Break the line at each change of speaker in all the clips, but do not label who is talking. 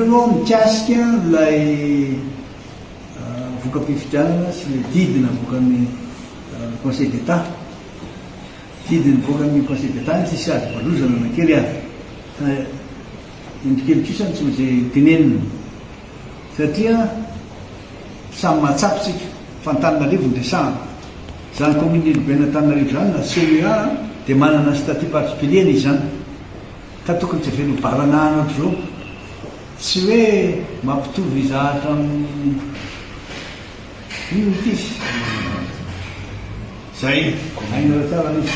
Voalohany indrindra aloha mikasika ilay voka-pifidianana sy ilay didy navoakan'ny Conseil d'Etat. Didy nivoakan'ny Conseil d'Etat iny tsisy azo valozana na kely aza. Fa indro kely kosa no tsy maintsy tenenina. Satria samy mahatsapa isika fa Antananarivo no resahana. Izany commune urbaine Antananarivo izany na CUA dia manana ny statut particulier-ny izy izany. Ka tokony tsy avela ho baranahana ohatr'izao. Tsy hoe mampitovy zahatra amin'ny inona ity izy? Zay, hainareo tsara ilay izy.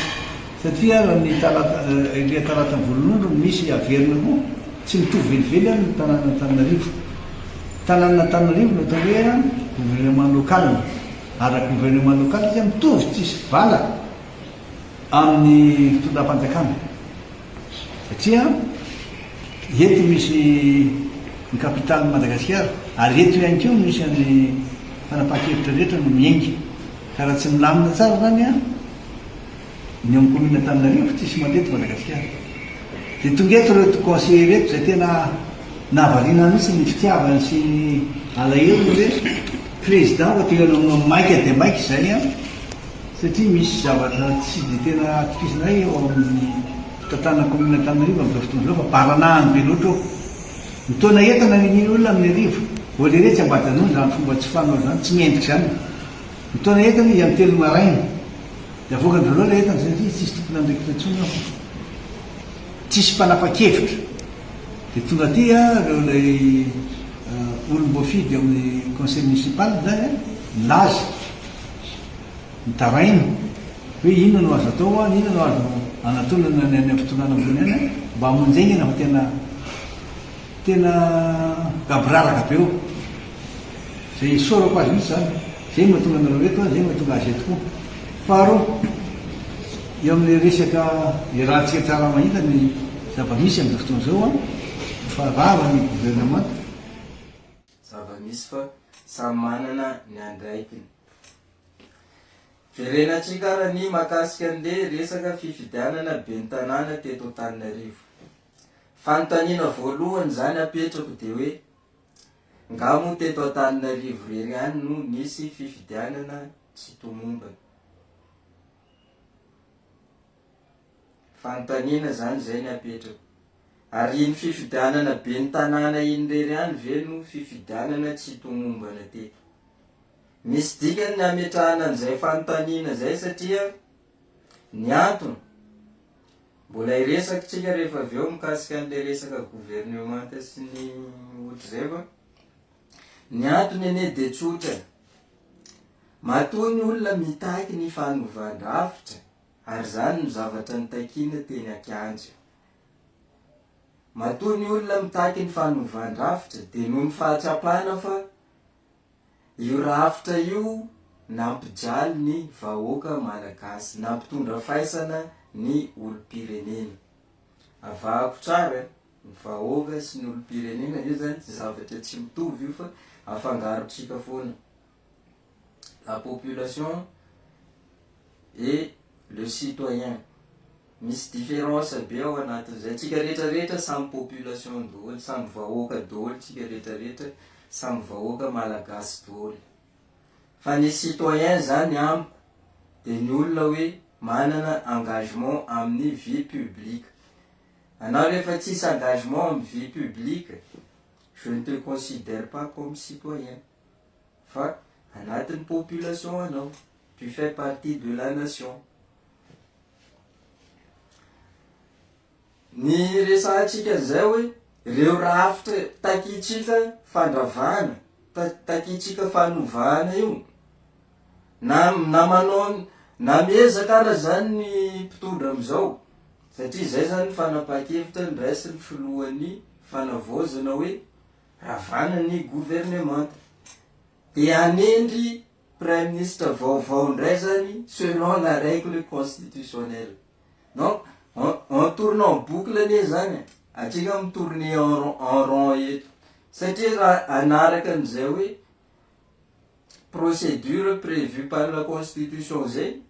Satria raha ny talata, ilay talata volonondry no misy averina koa, tsy mitovy velively any ny tanànan'Antananarivo. Tanànan'Antananarivo no atao hoe gouvernement local. Ary raha gouvernement local izy mitovy tsisy vala amin'ny fitondram-panjakana. Satria eto misy ny capitale-n'i Madagasikara ary eto ihany koa misy an'ny fanapahan-kevitra rehetra no miainga. Ka raha tsy milamina tsara izany an, ny ao amin'ny commune Antananarivo tsisy mandeha eto Madagasikara. Dia tonga eto ireto conseillers ireto izay tena nahavariana ahy mihitsy ny fitiavany sy ny alahelony hoe président fa tena maika dia maika izay an, satria misy zavatra tsy dia tena atokisanay eo amin'ny fitantanana commune Antananarivo amin'izao fotoana izao fa baranahany be loatra eo. Mitaona entana ny olona amin'ny hariva. Vao leretsy Ambadinondry izany fomba tsy fanao izany, tsy mendrika izany. Mitaona entana izy amin'ny telo maraina. Dia avoakan-dry zareo ilay entana satria tsisy tompon'andraikitra intsony ao. Tsisy mpanapa-kevitra. Dia tonga aty ireo ilay olom-boafidy ao amin'ny conseil municipal izany nilaza, nitaraina hoe inona no azo atao, inona no azo anatonana ny any amin'ny fitondrana ambony any mba hamonjy aingana fa tena Tena gaboraraka be eo. Zay isaorako azy mihitsy zany. Zay no mahatonga anareo eto, zay no mahatonga azy eto koa. Faharoa, eo amin'ilay resaka iarahantsika tsara mahita ny zava-misy amin'izao fotoana izao, fa rava ny governemanta.
Zava-misy fa samy manana ny andraikiny. Verenantsika ara ny mahakasika an'le resaka fifidianana ben'ny tanàna teto Antananarivo. Fanontaniana voalohany izany apetrako dia hoe, nga moa teto Antananarivo irery ihany no nisy fifidianana tsy tomombana? Fanontaniana izany izay ny apetrako. Ary iny fifidianana ben'ny tanàna iny irery ihany ve no fifidianana tsy tomombana teto? Misy dikany ny ametrahana an'izay fanontaniana izay satria ny antony, Mbola hiresaka tsika rehefa avy eo mikasika an'ilay resaka governemanta sy ny ohatr'izay fa ny antony anie dia tsotra e. Matoa ny olona mitaky ny fanovan-drafitra ary izany no zavatra nitakiana teny an-kianja. Matoa ny olona mitaky ny fanovan-drafitra dia noho ny fahatsapana fa Io rafitra io nampijaly ny vahoaka malagasy, nampitondra faisana ny olom-pirenena. Avahako tsara ny vahoaka sy ny olom-pirenena io zany tsy zavatra tsy mitovy io fa afangarontsika foana. La population et le citoyen. Misy différence be ao anatin'izay. Tsika rehetra rehetra samy population daholo, samy vahoaka daholo tsika rehetra rehetra, samy vahoaka malagasy daholo. Fa ny citoyen zany amiko de ny olona hoe manana engagement amin'ny vie publique. Anao rehefa tsisy engagement amin'ny vie publique, je ne te considère pas comme citoyen fa anatin'ny population anao, tu fais partie de la nation. Ny resahantsika an'izay hoe reo rafitra takintsika fandravana, takintsika fanovana io, na na manao na miezaka ara zany ny mpitondra am'izao, satria zay zany ny fanapahan-kevitra noraisin'ny filohan'ny fanavaozana hoe ravana ny governemanta, de hanendry Praiminisitra vaovao indray zany selon la règle constitutionnelle. Donc on tourne en boucle anie zany e, atsika mi tourner en rond en rond eto satria raha hanaraka an'izay hoe procédure prévue par la constitution zay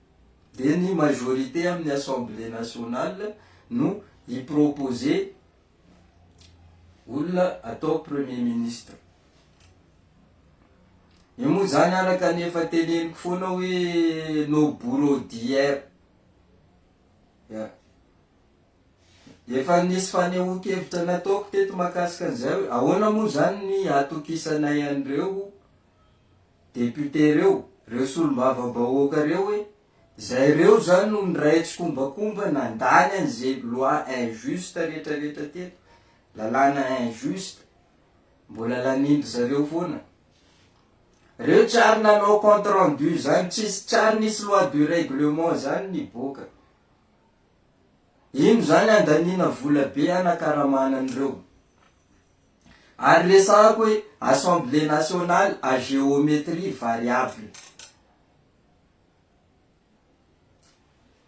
de ny majorité amin'ny assemblée nationale no hi-proposer. olona atao premier ministre. Io moa zany araka ny efa teneniko foana hoe nos bourreaux d'hier. Ya. Efa nisy fanehoan-kevitra nataoko teto mahakasika an'izay hoe ahoana moa zany ny hatokisanay an'ireo député ireo, ireo solombavambahoaka ireo hoe zay ireo zany no niray tsikombakomba nandany an'izay loi injuste rehetrarehetra teto, lalàna injuste. Mbola lanin-dry zareo foana. Reo tsy ary nanao compte rendu zany, tsisy tsy ary nisy loi de règlement zany niboaka. Ino zany andaniana vola be hanakaramana an'ireo. Ary resahako hoe assemblée nationale à géométrie variable.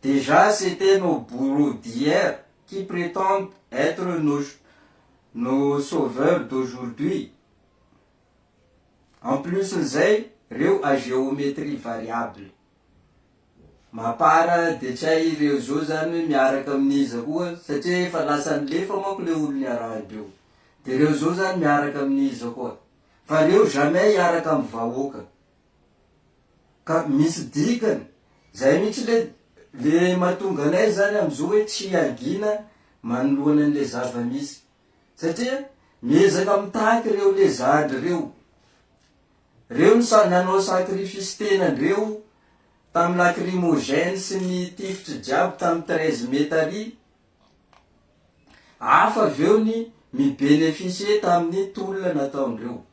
Déjà c'était nos bourreaux d'hier qui prétendent être nos nos sauveurs d'aujourd'hui. En plus n'izay reo à géométrie variable. Mapar de tsy hay ireo zao zany hoe miaraka amin'iza koa satria efa lasa nilefa manko le olo niarahandreo. De reo zao zany miaraka amin'iza koa. Fa reo jamais hiaraka amin'ny vahoaka. Ka misy dikany. Zay mihitsy le le mahatonga anay zany amzao hoe tsy hangina manoloana an'le zava-misy. Satria miezaka mitaky reo le zandry reo. Reo ny sa- nanao sacrifice tenandreo tam lacrymogène sy ny tifitry jiaby tam 13 mai tary, hafa avy eo ny mi-beneficier tamin'ny tolona nataondreo.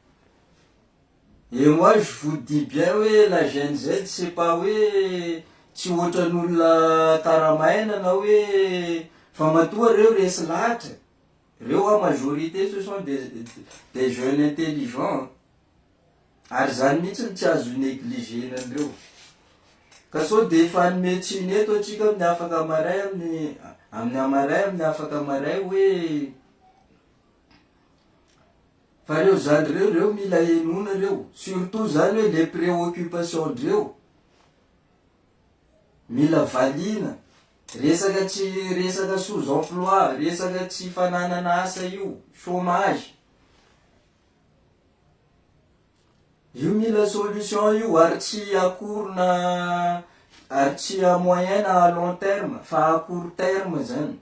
Et moi je vous dis bien hoe la Gen Z c'est pas hoe tsy ohatran'olona karamaina na hoe fa matoa reo resy lahatra, reo en majorité ce sont des des jeunes intelligents ary zany mihitsy no tsy azo negligena an'ireo. Ka sao de hifanome tsiny eto antsika amin'ny afaka maray amin'ny amin'ny hamaray amin'ny afaka maray hoe Fa reo zandry reo reo mila henoina reo, surtout zany hoe le préoccupation ndreo mila valiana, resaka tsy resaka sous emploi, resaka tsy fananana asa io, chômage, io mila solution io ary tsy à court na ary tsy à moyen na à long terme fa à court terme zany.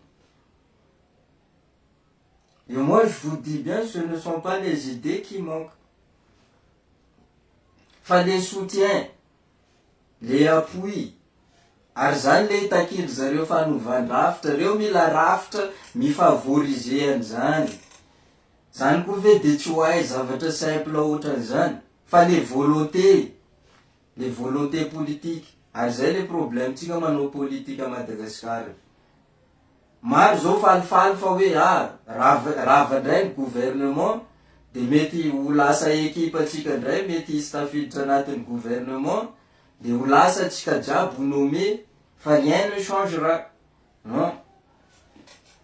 Et moi je vous dis bien ce ne sont pas les idées qui manquent fa le soutien, le appui ary zany le itakiry zareo fanovan-drafitra, reo mila rafitra mi-favoriser an'izany, zany koa ve de tsy ho hay zavatra simple ohatran'izany fa le volonté, le volonté politique ary zay le problème-tsika manao politique à Madagascar. Maro zao falifaly fa hoe ah rava rava ndray ny gouvernement de mety ho lasa ekipa tsika ndray mety hisy tafiditra anatin'ny gouvernement de ho lasa tsika jiaby ho nommé fa rien ne changera non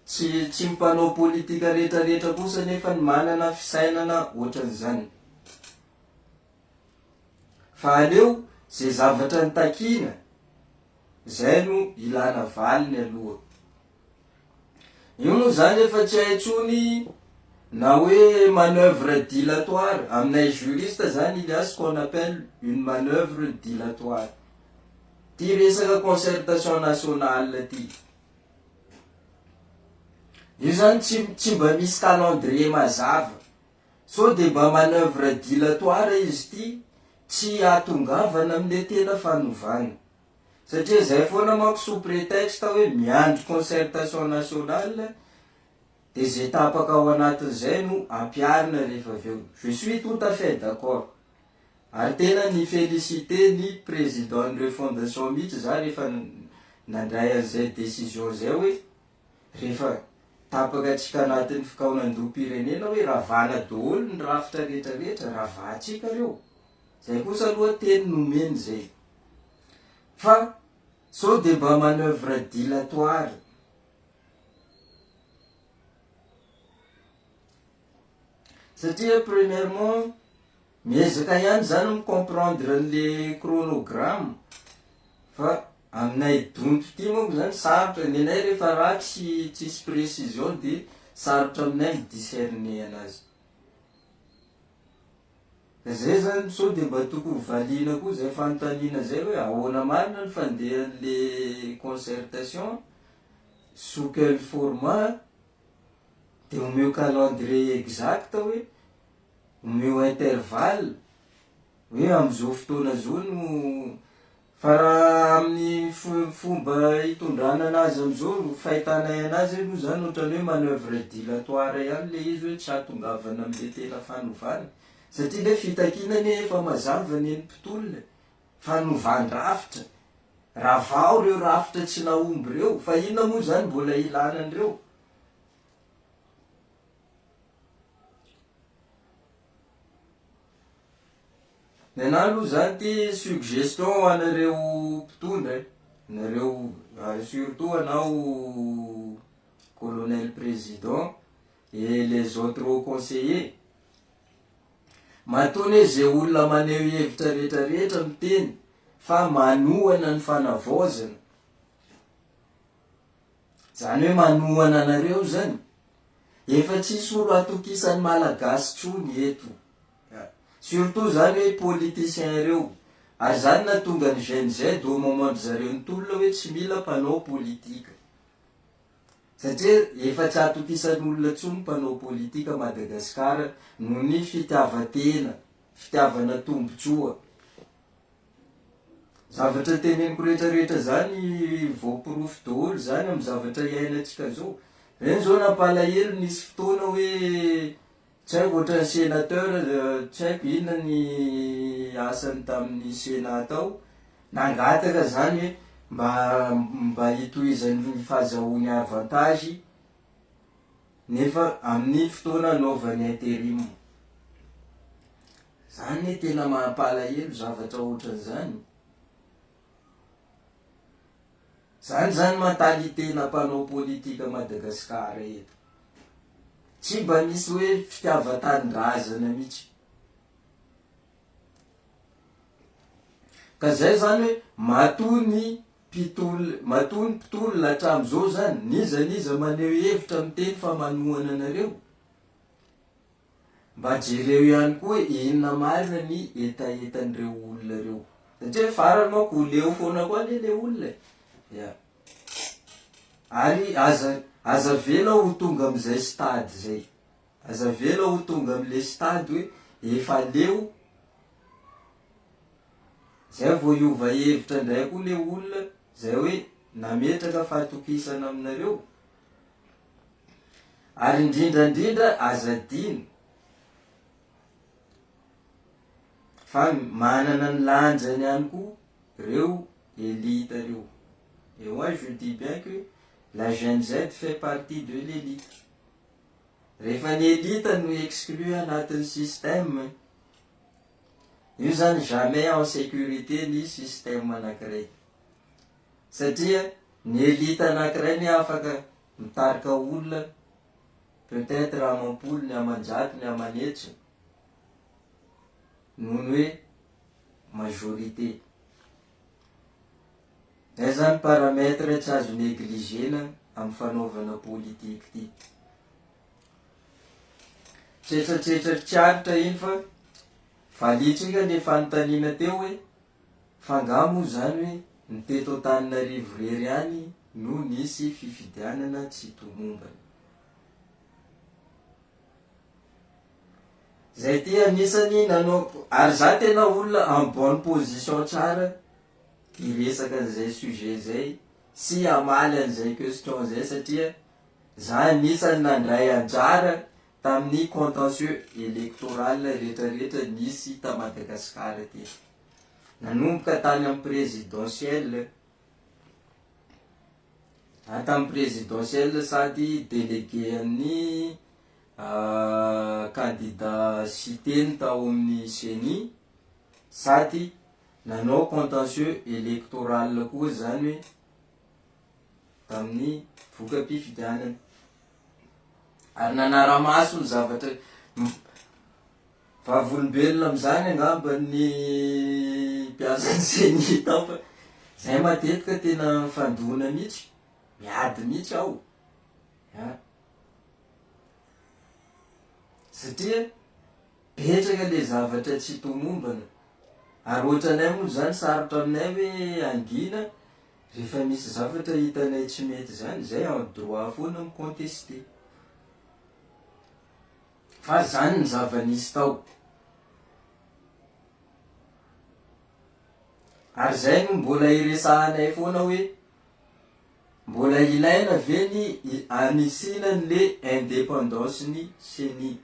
tsy tsy mpanao politika retraretra kosa nefa ny manana fisainana ohatran'izany fa aleo ze zavatra nitakiana Zay no ilana valiny aloha. Io moa zany efa tsy hay intsony na hoe manoeuvre dilatoire, aminay juriste zany il y a ce qu'on appelle une manoeuvre dilatoire. Ty resaka concertation nationale ty. Io zany tsy tsy mba misy calendrier mazava. Sao de mba manoeuvre dilatoire izy ity tsy hahatongavana amle tena fanovana. Satria zay foana manko sous prétexte hoe miandry concertation nationale de ze tapaka ao anatin'izay no ampiharina rehefa avy eo. Je suis tout à fait d'accord. Ary tena ni féliciter ny président ny refondation mihitsy za rehefa nandray an'izay décision zay hoe Rehefa tapaka antsika anatin'ny fikaonandoham-pirenena hoe ravana daholo ny rafitra rehetra rehetra, ravantsika reo. Zay kosa aloha teny nomeny zay. Fa sao de mba manoeuvre dilatoire. Satria premièrement Miezaka ihany zany mi comprendre anle chronogramme fa aminay donto ty manko zany sarotra, nenay refa raha tsy tsisy précision de. sarotra aminay mi-discerner anazy. Ka zay zany sao de mba tokony valiana koa zay fanontaniana zay hoe ahoana marina ny fandehan'le concertation, sous quel format, de omeo calendrier exact hoe, omeo intervalle hoe am'zao fotoana zao no Fa raha amin'ny fomba hitondrana anazy amin'izao, fahitanay anazy aloha izany ohatran'ny hoe manoeuvre dilatoire ihany ilay izy hoe tsy hahatongavana amin'ilay tena fanovana. Satria ilay fitakiana anie efa mazava ny an'ny mpitolona e. Fanovan-drafitra. Ravao ireo rafitra tsy nahomby ireo. Fa inona moa izany mbola ilana an'ireo? Ny anah aloha zany ty suggestion ho anareo mpitondra e, nareo surtout anao colonel président et les autres hauts conseillers, matoa anie ze olona maneho hevitra rehetra rehetra miteny fa manohana ny fanavaozana, zany hoe manohana anareo zany, efa tsisy olo atokisan'ny malagasy tsony eto. Surtout zany hoe politicien reo. Ary zany nahatonga ny Gen Z au moment dry zareo nitolona hoe tsy mila mpanao politika. Satria efa tsy atokisan'olona tsony mpanao politika Madagascar noho ny fitiavan-tena, fitiavana tombotsoa. Zavatra teneniko rehetra rehetra zany voaporofo daholo zany amin'ny zavatra iainantsika zao. Reny zao nampalahelo nisy fotoana hoe Tsy haiko ohatran'ny sénateur tsy haiko inona ny asany tamin'ny sénat tao, nangataka zany hoe mba mba hitohizan'ny fahazahoany avantage nefa amin'ny fotoana anaovany interim. Zany ne tena mampalahelo zavatra ohatran'izany. Zany zany mentalité na mpanao politika Madagascar eto. Tsy mba misy hoe fitiavan-tanindrazana mihitsy. Ka zay zany hoe matoa ny mpitol- matoa ny mpitolona hatramin'izao zany, n'iza n'iza maneho hevitra miteny fa manohana anareo, Mba jereo ihany koa hoe inona marina ny hetahetan'ireo olona ireo. Satria farany manko ho leo foana koa anie le olona e. Ya. Ary aza aza avela ho tonga amin'izay stade izay. Aza avela ho tonga amin'le stade hoe efa leo, zay vao hiova hevitra indray koa le olona zay hoe nametraka fahatokisana aminareo. Ary indrindra indrindra aza adino fa manana ny lanjany ihany koa reo elite reo. Et moi je dis bien que la Gen Z fait partie de l'elite. Rehefa ny elite no exclu anatin'ny système, io zany jamais en sécurité ny système anakiray. Satria ny elite anakiray anie afaka mitarika olona peut être amam-polony, aman-jatony, aman'hetsiny noho ny hoe majorité. Zay zany paramètre tsy azo negligena amin'ny fanaovana politique ity. Tsetsatsetsa tsy aritra iny fa valiantsika le fanontaniana teo hoe Fa nga moa zany hoe ny teto Antananarivo irery ihany no nisy fifidianana tsy tomombana? Zay ty anisany nanao, ary za tena olona en bonne position tsara hiresaka an'izay sujet zay sy hamaly an'izay question zay satria za anisany nandray anjara tamin'ny contentieux électoral retraretra nisy ta Madagascar teto. Nanomboka tany amin'ny présidentielle, na tamin'ny présidentielle sady délégué an'ny candidat Siteny tao amin'ny ceni sady nanao contentieux électoral koa zany hoe tamin'ny voka-pifidianana. Ary nanara-maso ny zavatra, vavolombelona amin'izany angamba ny mpiasan'ny ceni tao fa zay matetika tena mifandona mihitsy, miady mihitsy ao, an. Satria betsaka le zavatra tsy tomombana ary ohatranay moa zany sarotra aminay hoe hangina rehefa misy zavatra hitanay tsy mety zany, zay en droit foana mi-contester. Fa zany ny zava-nisy tao. Ary zay no mbola iresahanay foana hoe mbola ilaina ve ny anisiana anle indépendance ny ceni?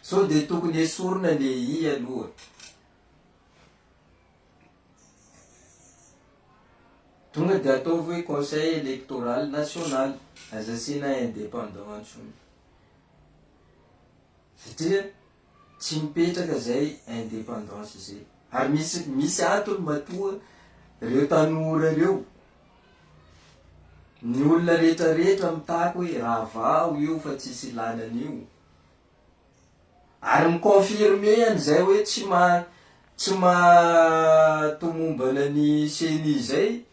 Sao de tokony esorina le i aloha? Tonga de ataovy hoe conseil électoral national, aza asiana indépendant intsony. Satria tsy mipetraka zay indépendance zay. Ary misy misy antony matoa reo tanora reo, ny olona rehetra rehetra mitaky hoe ravao io fa tsisy ilana an'io. Ary mi-confirmer an'izay hoe tsy ma tsy maha tomombana ny ceni zay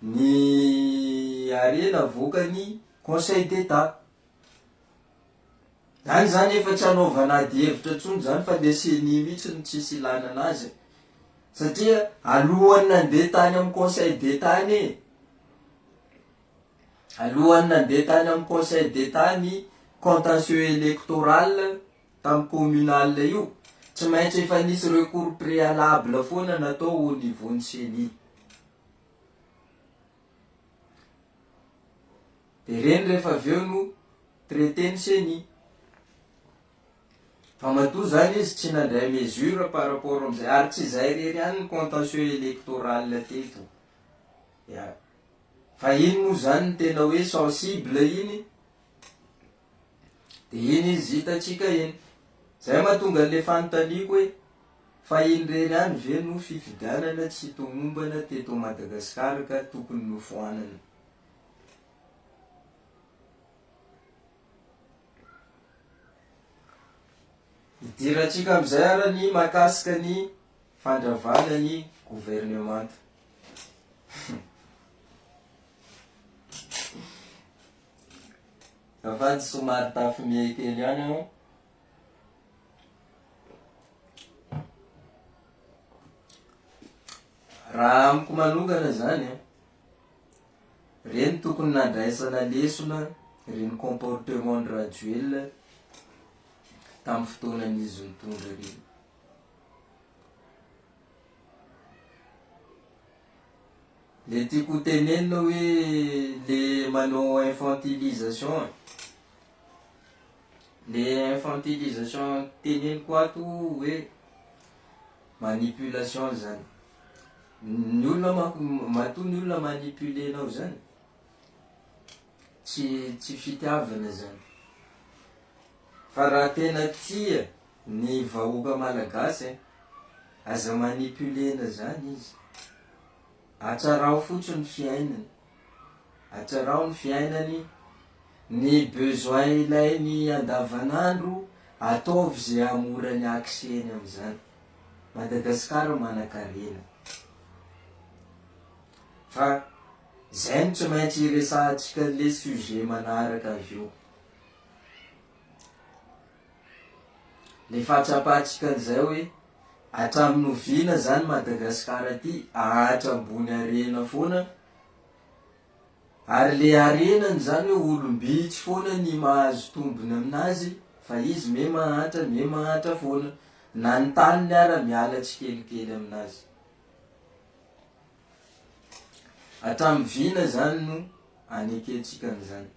ny arrêt navoakan'ny conseil d'Etat. Any zany efa tsy anaovana ady hevitra intsony zany fa le ceni mihitsy no tsisy ilana anazy e! Satria alohan'ny nandeha tany amin'ny conseil d'Etat anie e! Alohan'ny nandeha tany amin'ny conseil d'Etat ny contentieux électoral tamin'ny communal io, tsy maintsy efa nisy recours préalable foana natao au niveau ny ceni. De reny rehefa avy eo no traiter ny ceni. Fa matoa zany izy tsy nandray mesure par rapport amizay, ary tsy izay irery ihany ny contentieux électoral teto. Ya. Fa iny moa zany no tena hoe sensible iny, de iny izy hitantsika iny. Zay mahatonga an'le fanontaniako hoe fa iny irery ihany ve no fifidianana tsy tomombana teto Madagascar ka tokony nofoanana? Idirantsika amin'izay ara ny mahakasika ny fandravana ny governemanta. Azafady somary tafimie kely ihany aho. Raha amiko manokana zany an, Reny tokony nandraisana lesona reny comportement ny Rajoelina tamin'ny fotoanan'izy nitondra reny. Le tiako ho tenenina hoe le manao infantilisation e, le infantilisation teneniko ato hoe manipulation zany. Ny olona manko matoa ny olona manipuler nao zany tsy tsy fitiavana zany fa raha tena tia ny vahoaka malagasy a, aza manipuler-na zany izy, atsarao fotsiny fiainany, atsarao ny fiainany, ny besoin ilainy andavanandro ataovy ze hahamora ny accès-ny amizany. Madagascar manakarena. Fa zay no tsy maintsy hiresahantsika le sujet manaraka avy eo. Le fahatsapantsika an'izay hoe hatramin'ny oviana zany Madagascar ty ahatra ambony harena foana Ary le harenany zany hoe olom-bitsy foana ny mahazo tombony aminazy fa izy me mahantra me mahantra foana na ny taniny ara miala tsikelikely aminazy. Hatramin'ny vina zany no anekentsika an'izany.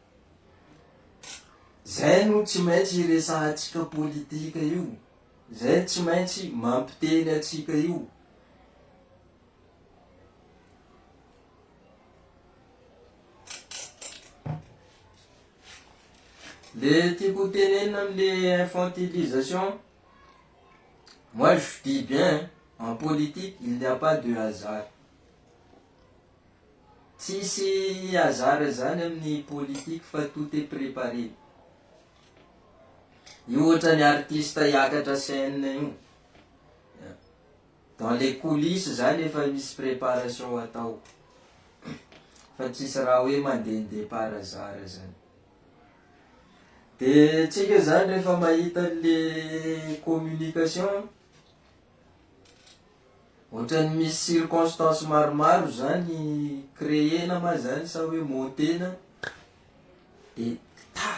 Zay no tsy maintsy iresahantsika politika io, zay tsy maintsy mampiteny antsika io. Le tiako ho tenenina amle infantilisation, moi je dis bien en politique il n'y a pas de hasard, tsisy hasard zany amin'ny politique fa tout est préparé, io ohatran'ny artiste hiakatra scène io. Dans les coulisses zany efa misy préparation atao fa tsisy raha hoe mandehandeha par hasard zany. De tsika zany rehefa mahita an'le communication, ohatran'ny misy circonstance maromaro zany créer-na ma zany sa hoe monter-na de ta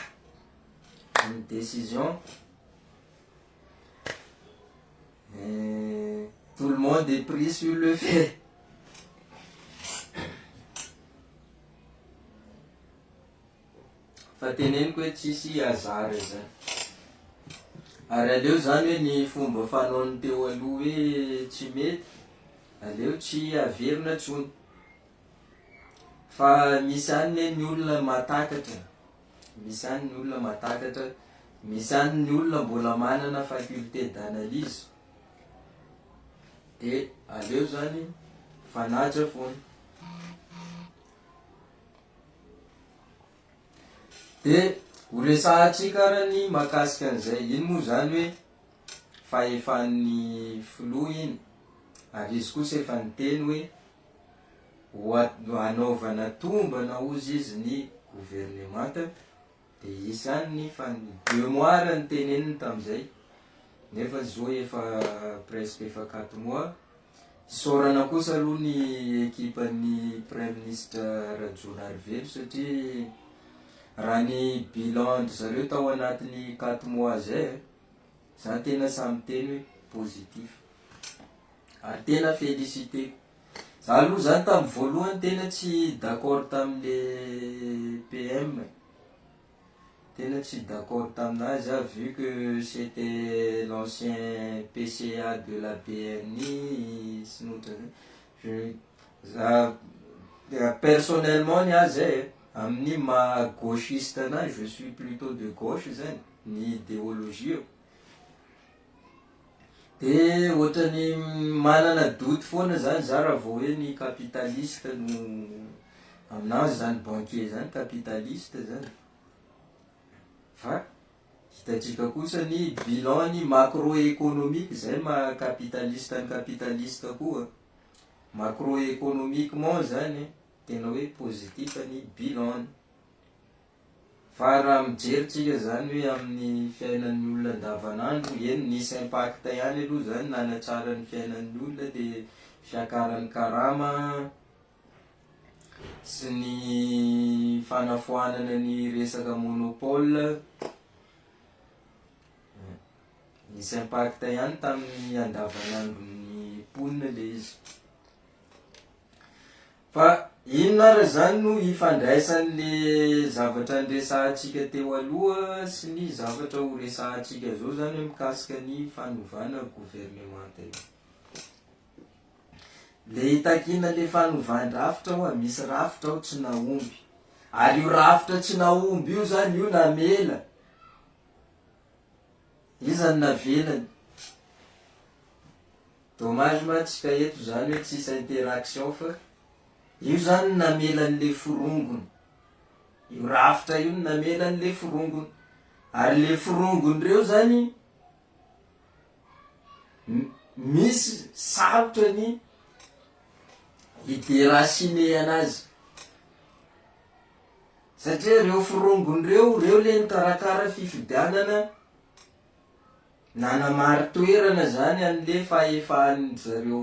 ny décision tout le monde est pris sur le fait. Fa teneniko hoe tsisy hasard izany. Ary aleo izany hoe ny fomba fanaon'ny teo aloha hoe tsy mety, aleo tsy averina intsony. Fa misy ihany ne ny olona mahatakatra, misy ihany ny olona mahatakatra, misy ihany ny olona mbola manana faculté d'analyse, de aleo zany mifanaja foana. Dia ho resahantsika ary ny mahakasika an'izay. Iny moa izany hoe fahefan'ny filoha iny, ary izy kosa efa niteny hoe ho hanaovana tombana hozy izy ny governemanta, dia hisy ihany ny fan- deux mois ary no teneniny tamin'izay, nefa izao efa presque efa quatre mois. Isaorana kosa aloha ny ekipan'ny Praiminisitra Rajaonarivelo satria raha ny bilan-dry zareo tao anatin'ny quatre mois zay, za tena sahy miteny hoe positif ary tena félicité-ko. Za aloha zany tamin'ny voalohany tena tsy d'accord tamin'le PM e. Tena tsy d'accord taminazy aho vu que c'était l'ancien PCA de la BNI sy ny ohatran'izay, je za personnellement ny ahy zay e, amin'ny maha gauchiste anahy je suis plutot de gauche zany ny idéologie-ko, de ohatran'ny manana doute foana zany za raha vao hoe ny capitaliste no aminazy zany banquier zany capitaliste zany fa hitantsika kosa ny bilan ny macro économique zay maha capitaliste ny capitaliste koa macro économiquement zany tena hoe positif ny bilan-ny. Fa raha mijery tsika zany hoe amin'ny fiainan'ny olona andavanandro, eny nisy impact ihany aloha zany nanatsara ny fiainan'ny olona le fiakaran'ny karama sy ny fanafoanana ny resaka monopole, nisy impact ihany tamin'ny andavanandron'ny mponina le izy. Fa inona ary izany no ifandraisan'le zavatra niresahantsika teo aloha sy ny zavatra ho resahantsika zao zany hoe mikasika ny fanovana governemanta io? Le itakiana le fanovan-drafitra hoa misy rafitra ao tsy nahomby, ary io rafitra tsy nahomby io zany io namela, iza no navelany? Dommage mantsy ka eto zany hoe tsisy interaction fa io zany no namela an'le forongony, io rafitra io no namela an'le forongony, ary le forongony reo zany misy sarotra ny hi-deraciner anazy satria reo forongony reo, reo le nikarakara fifidianana Nanamari-toerana izany an'le fahefan'ny zareo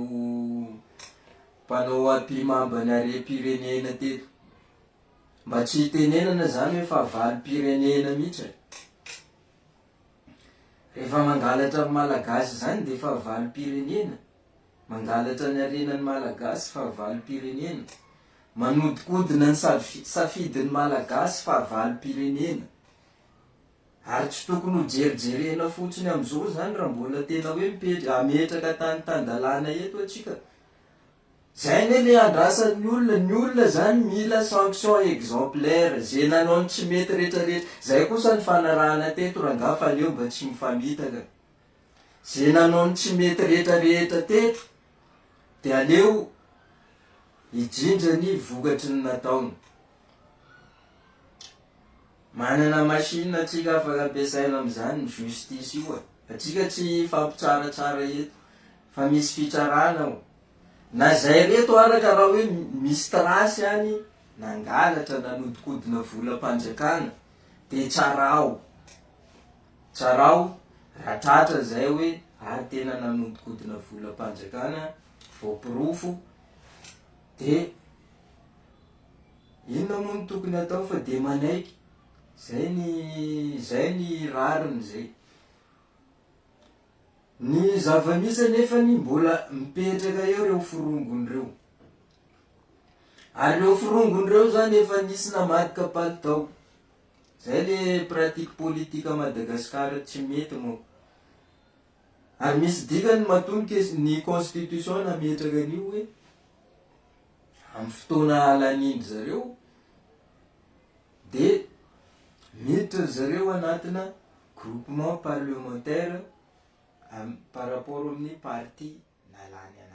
mpanao ampihimamba ny harem-pirenena teto. Mba tsy hitenenana izany hoe fahavalom-pirenena mihitsy e. Rehefa mangalatra ny Malagasy izany dia fahavalom-pirenena. Mangalatra ny harenan'ny Malagasy fahavalom-pirenena. Manodikodina ny safidin'ny Malagasy fahavalom-pirenena. Ary tsy tokony ho jerijerena fotsiny amin'izao izany raha mbola tena hoe mipetra, hametraka tany tan-dalàna eto antsika. Zay anie le andrasan'ny olona, ny olona zany mila sanction exemplaire, ze nanao ny tsy mety retraretra, zay kosa ny fanarahana teto rangaha fa aleo mba tsy mifamitaka, ze nanao ny tsy mety retraretra teto de aleo hijinja ny vokatry ny nataony. Manana machine atsika afaka ampiasaina amin'izany ny justice io e! Atsika tsy hifampitsaratsara eto fa misy fitsarana ao. Na zay reto ara ka raha hoe misy trace any nangalatra nanodikodina volam-panjakana de tsarao. Tsarao raha tratra zay hoe ary tena nanodikodina volam-panjakana voaporofo de inona moa no tokony atao fa de manaiky, zay ny zay ny rariny zay. Ny zava-misy anefany mbola mipetraka eo reo forongony reo. Ary reo forongony reo zany efa nisy namadika palitao. Zay le pratique politique à Madagascar tsy mety manko. Ary misy dikany matoa ny kes- ny constitution nametraka an'io hoe amin'ny fotoana hahalanian-dry zareo de miditra ry zareo anatina groupement parlementaire am- par rapport amin'ny parti nalany anazy.